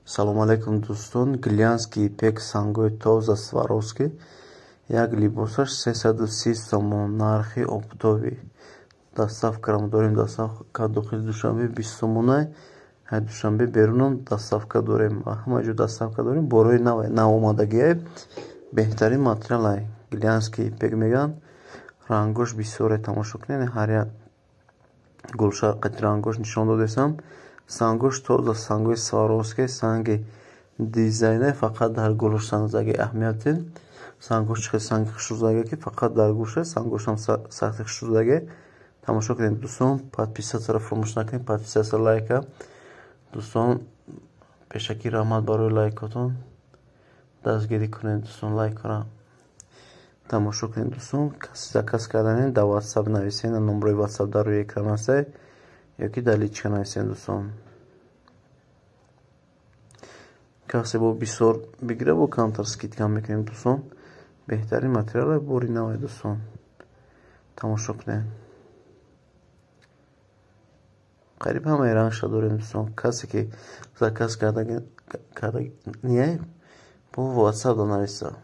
Салому алайкум, дӯстон. Глянцевый ипек, сангои тоза, Сваровски. Як либосаш 330 сомон, нархи оптовый. Доставкарам дорем, доставка дохили Душанбе 20 сомонай. Ҳай Душанбе берунам доставка дорем. Ҳама ҷо доставка дорем. Борои навомадагиай. Беҳтарин материалай. Глянцевый ипек мегӯянд. Рангош бисёре, тамошо кунед. Ҳар як гулша қати рангош нишон додесам. Сангош тоза, сангои Сваровски, санги дизайне, фақат дар гулш сангзаги, аҳамият. Сангош чӣ хел санги хушрӯзаге, ки фақат дар гулша сангошам сахти хушрӯзаге. Тамошо кунед, дӯстон, подписатьсяро фаромӯш накунед, подписаться, лайка. Дӯстон, пешакӣ раҳмат барои лайкотон. Дастгирӣ кунед, дӯстон, лайкора тамошо кунед, дӯстон. Каси заказ карданед, дар Ватсап нависед, номерои Ватсап дар рӯи экран ҳастай, ёки дар личка нависед, дӯстон. Касе бо бисёр бигира, бо камтар скидка мекунем, дӯстон. Беҳтарин материале, бори навай, дӯстон. Тамошо кунед. Қариб ҳамаи рангша дорем, дӯстон. Касе ки заказ карданияй, бо Ватсап нависа.